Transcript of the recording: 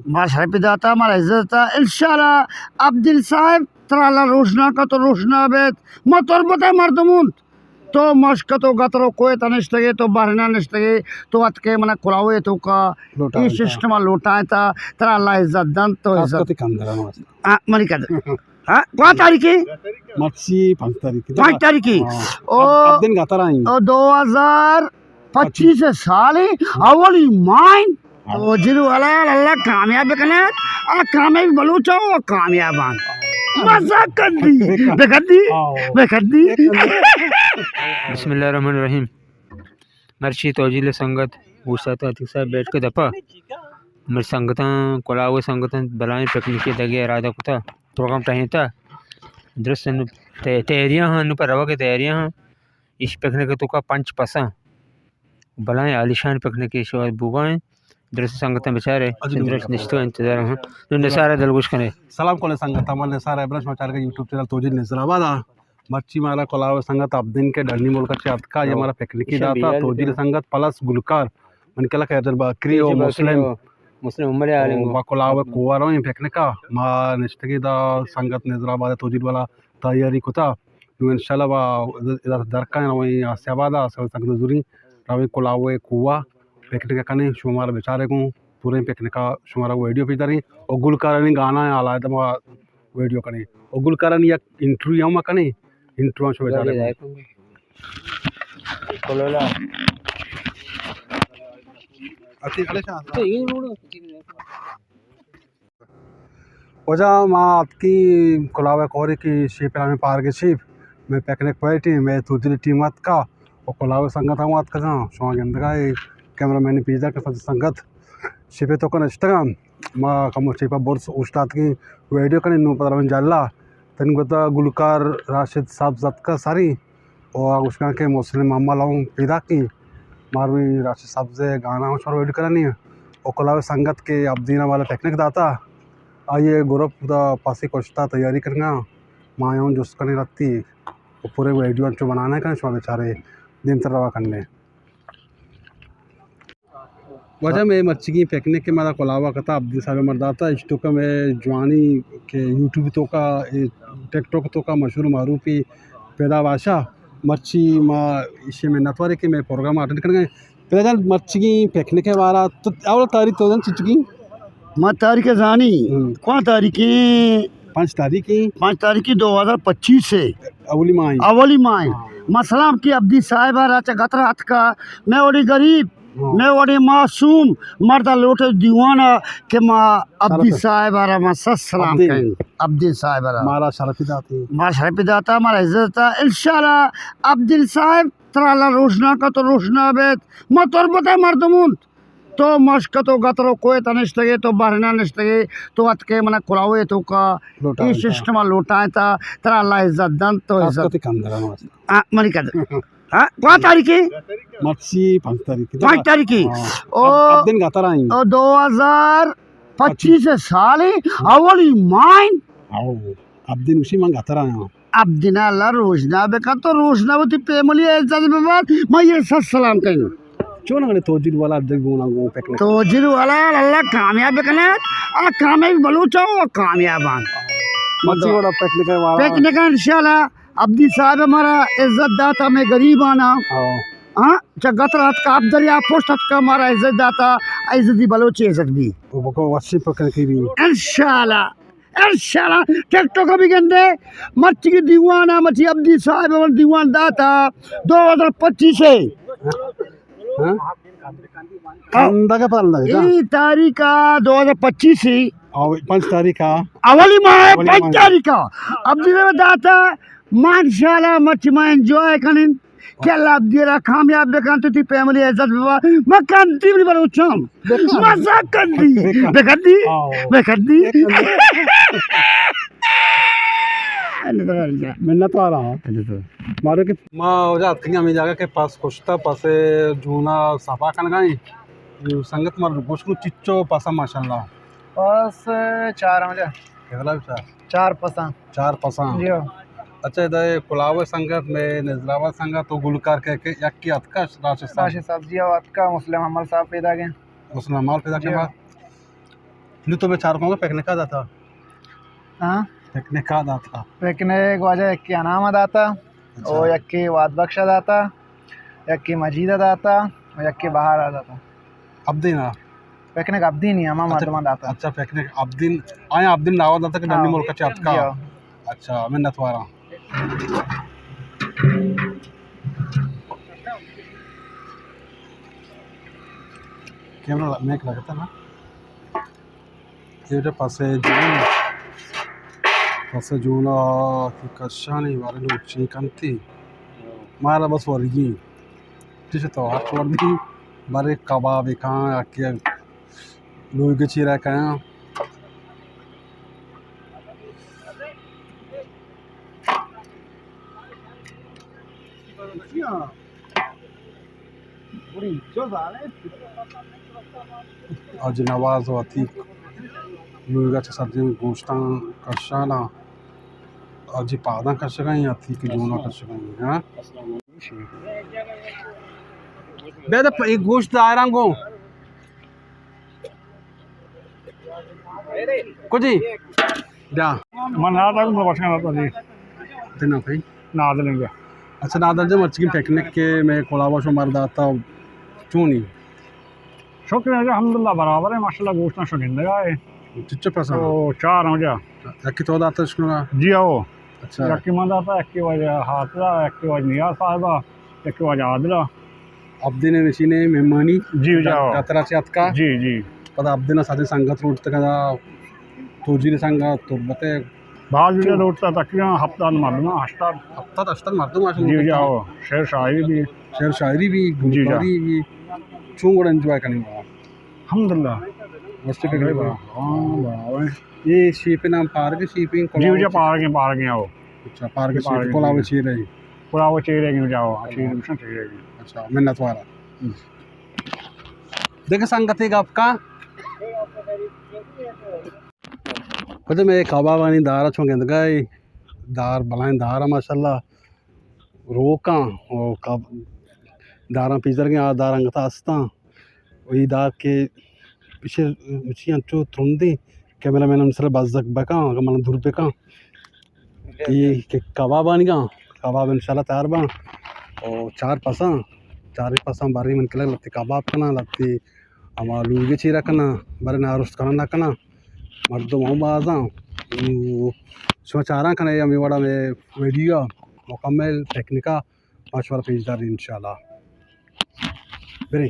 ما شرفی داتا، مارا عزت داتا۔ انشاءاللہ عبدل صاحب ترا اللہ روشنا کا، تو روشنا بیت۔ ما تربت مردمون، تو مشکت و گتر و کوہ تا نشتگے، تو بحرین نشتگے، تو اتکے منا کلاوے تو کا لوٹائیں ای تا۔ سسٹم لوٹائیں تا، ترا اللہ عزت دنت، تو خاص عزت کر تی کندگان واسطہ۔ آ، منی کد۔ ہاں، کوا تاریخی؟ مرچی پنچ تاریخی۔ پنچ تاریخی؟ ہاں۔ او، اب، اب دن گتر آئیں۔ او، دو ہزار پچیس سال اولی ماہ۔ ہاں۔ تو جنو حلال اللہ کامیاب بکنات، آ کامیابی بلوچا و کامیاب آن۔ مزہ کندی، بکندی، ہاں۔ بکندی۔ بسم اللہ الرحمن الرحیم۔ مرچی توجیل سنگت اوشتات عتیق صاحب بیٹھ کے دپا۔ مر سنگتاں، کلاوے سنگتاں بلائیں پکنکی دگے ارادہ کتا، پروگرام ٹہینتا۔ درست انو تے-، تیاریاں ہاں، انو پر روگ تیاریاں ہاں۔ ایش پکنک تو کا پنچ پساں۔ بلائیں عالیشان پکنک ایش وقت بوگا ہیں۔ درست سنگتاں بچارے، درست نشتو انتظار ہاں۔ نو نثار دلگوش کنے۔ سلام کولے سنگتاں، من نثار ابرش، ما چارگا یوٹیوب چینل توجیل نظر آباد آ۔ مرچی مارا کلاوے سنگت اب دن کے ڈنی ملک چے اتکا، یہ ہمارا پکنکی داتا، توجیل سنگت پلس گلکار۔ من کلا کہ حیدر باکری و مسلم۔ مسلم عمر عالم و با کلاوے کوار ہیں پکنکا۔ ما نشتگی دا سنگت نظر آباد توجیل والا تیاری کتا۔ نو انشاءاللہ با ادا درکائیں رویں آسیاباد، آسیاباد سنگت زوری رویں کلاوے کوہ پکنک کنیں، شما مارا بچارے گوں پوریں پکنکا شما را ویڈیو پیش داریں۔ او گلکارانی گانا ہیں، حالا ما ویڈیو کنیں۔ او گلکارانی یک انٹرویو ہم کنیں، انٹرویو ہم شما بچارے گوں۔ کلولا۔ اتی، اڑے شاہ۔ واجہ ما اتکیں کلاوہ کورے کہ شیپ ہمیں پارک شیپ، میں پکنک پوائنٹ ہیں، میں توجیل ٹیم اتکا، اور کلاوہ سنگت ہم اتکا، شما گندگا اے کیمرہ مین پیدا کہ سنگت شیپے توکا نشتگاں، ما کمو شیپا برز اوشتاتکیں ویڈیو کنیں، نو پدا رویں جہلا، تن گوتا گلوکار راشد سبز اتکا ساری، و گوشگاں کہ مسلم محمد ہم پیداکیں، ماروی راشد سبز گانا ہم شمار ویڈیو کنانی و کلاوہ سنگت کہ ابدینا والا پکنک داتا، آئیے گروپ دا پاسی کشتا تیاری کرنا، ما ہم جست کنی رتی و پورے ویڈیو انچو بنانا کن، شما بیچارے دیم تر روا کننے۔ واجہ میں مرچگیں پکنک کہ مارا کلاوہ کتا، عبدی صاحب مرداتا، اشتوکا میں جوانی کہ یوٹیوب توکا، اے ٹک ٹاک توکا مشہور معروفی پیدا باشا۔ مرچی ما ایشی منتوارے کہ میں پروگرام اٹینڈ کرنے۔ پیدا جان مرچگیں پکنک ہے وارا، تو اول تاریخ تو جان چچگیں؟ ما تاریخ زانی، ہم۔ کون تاریخ؟ پنچ تاریخی؟ پنچ تاریخی دو ہزار پچیس ہے۔ اولی ماہ۔ اولی ماہ۔ ہاں۔ ما سلام کی عبدی صاحب را چا گتر اتکا، میں وڑی غریب، ہاں۔ میں وڑی معصوم، مردا لوٹے دیوانا کہ ما عبدی شرف۔ صاحب را ما سس سلام عبدی۔ کہیں۔ عبدی صاحب را۔ مارا شرفی داتی۔ مارا شرفی داتا، مارا عزت داتا۔ انشاءاللہ عبدی صاحب ترا اللہ روشنا کا تو روشنا بیت۔ ما تربت مردمون۔ تو مشکت و گتر و کوہ تا نشتگے، تو بحرین نشتگے، تو اتکے منا کلاوے توکا، لوٹائیں ای تا۔ سسٹم لوٹائیں تا، ترا اللہ عزت دنت، تو خاص عزت۔ کر تی کندگان واسطہ۔ آ، منی کد۔ ہاں، کون تاریخی؟ مرچی پنچ تاریخی۔ پنچ تاریخی۔ ہاں۔ او، اب، اب دن گتر آئیں۔ او، دو ہزار پچیس سال اولی ماہ۔ او، اب دن اسی من گتر آیا۔ اب دن اللہ روشنا بکن، تو روشنا وتی فیملی عزت ببات، ما یہ سس سلام کہیں۔ چون اگنے توجیل والا دگونا گو پکنک؟ توجیل والا اللہ کامیاب بکنات، آ کامیابی بلوچا و کامیاب آن۔ مرچی وڑا پکنک ہے والا۔ پکنک انشاءاللہ عبدی صاحب مارا عزت داتا، میں غریب آنا۔ ہاں۔ ہاں، چا گتر اتکا، اب دریا پشت اتکا، مارا عزت داتا، عزتی بلوچی عزت بھی۔ وہ بکو وشی پکنکی بھی۔ انشاءاللہ۔ انشاءاللہ ٹک ٹاک بھی گندے، مرچی کی دیوان ہے، مرچی عبدی صاحب اور دیوان داتا دو ہزار پچیس ہے۔ ہاں؟ کندگا پرندگا۔ ای تاریخ دو ہزار پچیس ہے۔ او، پنچ تاریخ۔ اولی ماہ ہے، اولی ماہ۔ پنچ تاریخ۔ عبدی صاحب داتا، ما انشاءاللہ مرچی ما انجوائے کنن۔ کہ اللہ عبدی را کامیاب بکن، تو تی فیملی عزت ببا۔ ما کندی بری بلوچم۔ بکن۔ مزہ کندی۔ بکن۔ بکندی۔ آؤ۔ بکندی۔ بکن۔ منت وارا ہوں۔ مارو کہ ما وجہ اتکنی ہمیں جاگہ کہ پس کشتا، پس جونا صفا کنگائیں۔ سنگت مار گوش کو چچو پسا ماشاءاللہ۔ پس چار ہم جا۔ کتلا بچار؟ چار پساں۔ چار پساں۔ جی ہو۔ اچھا، ادا کلاوے سنگت میں نظر آباد سنگت تو گلوکار کہ، کہ یک کی اتکا راشد صاحب۔ راشد صاحب جی ہو اتکا، مسلم حمل صاحب پیدا گئے۔ مسلم حمل پیدا جی گئے ہو۔ بعد؟ نوں تو بچار کن، پکنک ءَ داتا؟ ہاں؟ پکنک ءَ داتا؟ پکنک واجہ یکے انعام ءَ داتا، اچھا۔ او یکے واد بخش ءَ داتا، یکے مجید ءَ داتا، او یکے بہار ءَ داتا۔ عبدین ءَ؟ پکنک عبدین ءَ، ہما اچھا، مردماں داتا۔ اچھا، پکنک عبدین، آیا عبدین دعوت داتا کہ ہاں۔ ڈنی ملک ءَ چہ اتکا؟ جی ہاں۔ اچھا، منت واراں۔ کیمرہ ل-، میک لگتا نا؟ ایڈا پسے جون، پسے جون ءَ کہ کشانی بارے لوگ چی کنتی؟ مارا بس ورگی۔ چیش تو ہر وردی بارے کباب کان یا کہ لوگ چیرا کان۔ حاجی نواز و عتیق لوگ ءَ چہ سرجمیں گوشتاں کشان ءَ، حاجی پاداں کشگ ءَ ایں، عتیق جون ءَ کشگ ءَ ایں، ہاں؟ بیا دپ، اے گوشت دائراں گوں۔ کجی؟ بیا۔ من نادل، من بچکاں نادل جی۔ تینا بھائی؟ نادل انگا۔ اچھا نادل جی، مرچی پکنک کہ مئے کلاوہ شو مر داتا، چونی؟ شکر ہے، الحمدللہ برابر ہے، ماشاءاللہ گوشتاں شو گندگا ہے۔ چچو پسند؟ او، چار ہم جا۔ یکی تو داتا شکنگا؟ جی ہو۔ اچھا۔ یکی من داتا، یکی واجہ حافظا، یکی واجہ نیاز صاحبا، یکی واجہ عادلا۔ عبدین نشینے مہمانی۔ جی، جی، ہو۔ قطرہ چہ اتکا۔ جی، جی۔ پدا عبدین سادے سنگت روٹ تکا، توجیر سنگت، تربت۔ باز جی۔ لوٹتا تقریباً ہفتاد مردم، ہشتاد۔ ہفتاد ہشتاد مردم آشن جی، جی، لوٹتا۔ ہو۔ شعر شاعری بھی۔ شعر شاعری بھی، جی، جی۔ گلوکاری بھی۔ چون گڑا انجوائے کنی ہوا؟ الحمدللہ۔ مست پکنک ہوا۔ ہاں، برابر۔ اے شیپ نام پارک، شیپنگ جی، جی، پارک ہے، پارک ہے، ہو۔ اچھا، پارک جی، شیپ، پارک کلاوہ ہے۔ چیرے۔ کلاوہ چیرے گی جاؤ، ہاں، چیرے گی۔ اچھا، منت وارا۔ ہم۔ دیکھ سنگتے گپ کا۔ کجا میں کبابانی دارا چون گندگا ہے، دار بلائیں دارا ماشاءاللہ۔ روکاں و کب-، داراں پیش درگیں، آ دار انگتا استاں۔ و ای دار کہ پیشے مچی انچو ترندیں، کیمرہ مین ہم سر بزگ بکاں، اگر من دور بکاں۔ ای کہ کباب آنگاں، کباب انشاءاللہ تیار باں۔ و چار پساں، چار پساں باری من کلگ لتی کباب کناں، لتی ہما لوگے چیرا کناں، بارے نارشت کناں نہ کناں، مردم ہم بازاں۔ نوں شما چاراں کنے ہمے وڑا مئے ویڈیو مکمل پکنکا ما شمارا پیش داریں انشاءاللہ۔ بریں۔